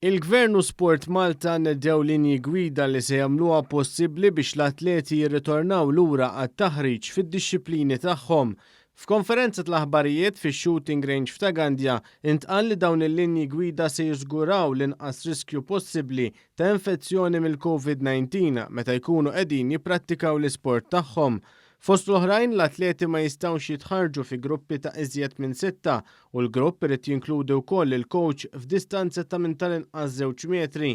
Il-Gvern u Sport Malta nedew linji gwida li se jagħmluha possibbli biex l-atleti jirritornaw lura għat-taħriġ fid-dixxiplini tagħhom. F'konferenza tal-aħbarijiet fix-shooting range f'Ta' Gandja intqal li dawn il-linji gwida se jiżguraw l-inqas riskju possibbli ta' infezzjoni mill-Covid-19 meta jkunu qegħdin jipprattikaw l-isport tagħhom. Fost l-oħrajn, l-atleti ma jistgħux jitħarrġu fi gruppi ta' iżjed minn sitta u l-grupp irid jinkludi wkoll il-kowċ f'distanza ta' minn tal-inqas żewġ metri.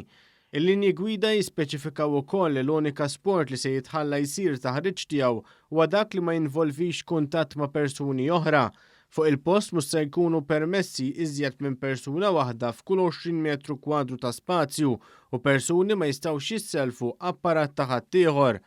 Il-linji gwida jispeċifikaw ukoll li l-unika sport li se jitħalla jsir taħriġ tiegħu huwa dak li ma jinvolvix kuntatt ma' persuni oħra. Fuq il-post mhux se jkunu permessi iżjed minn persuna waħda f'kull 20 metru kwadru ta' spazju u persuni ma jistgħux jissellfu apparat ta' ħaddieħor.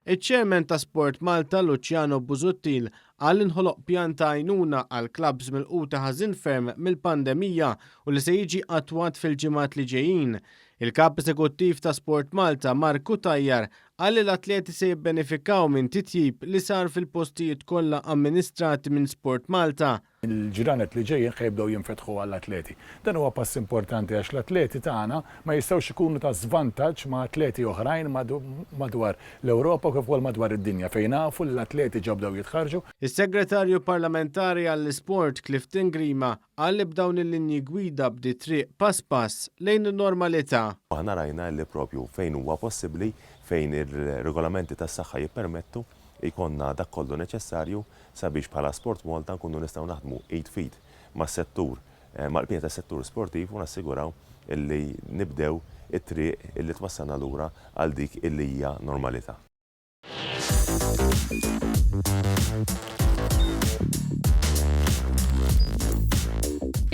Iċ-Chairman ta' Sport Malta Luciano Busuttil qal li nħoloq pjan ta' għajnuna għal klabbs milquta ħażin ferm mill-pandemija u li se jiġi attwat fil-ġimgħat li ġejjin. Il-Kap Eżekuttiv ta' Sport Malta Mark Cutajar qal li l-atleti se jibbenefikaw minn titjib li sar fil-postijiet kollha amministrati minn Sport Malta. Il-ġranet li ġejjin ħa jibdew jinfetħu għall-atleti. Dan huwa pass importanti għax l-atleti tagħna ma jistgħux ikunu ta' żvantaġġ ma' atleti oħrajn madwar l-Ewropa kif ukoll madwar id-dinja fejn nafu li l-atleti ġa bdew jitħarrġu. Is-Segretarju Parlamentari għall-Isport Clifton Grima qal li b'dawn il-linji gwida bdiet triq pass pass lejn in-normalità. Aħna rajna li propju fejn huwa possibbli, fejn ir-regolamenti tas-saħħa jippermettu, jkollna dak kollu neċessarju sabiex bħala Sport Malta nkunu nistgħu naħdmu id f'id mas-settur, mal-bqija tas-settur sportiv u nassiguraw illi nibdew it-triq illi twassalna lura għal dik illi hija normalità.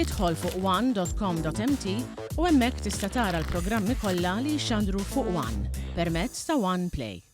Idħol fuq one.com.mt u hemmhekk tista' tara l-programmi kollha li jixxandru fuq One permezz ta' One Play.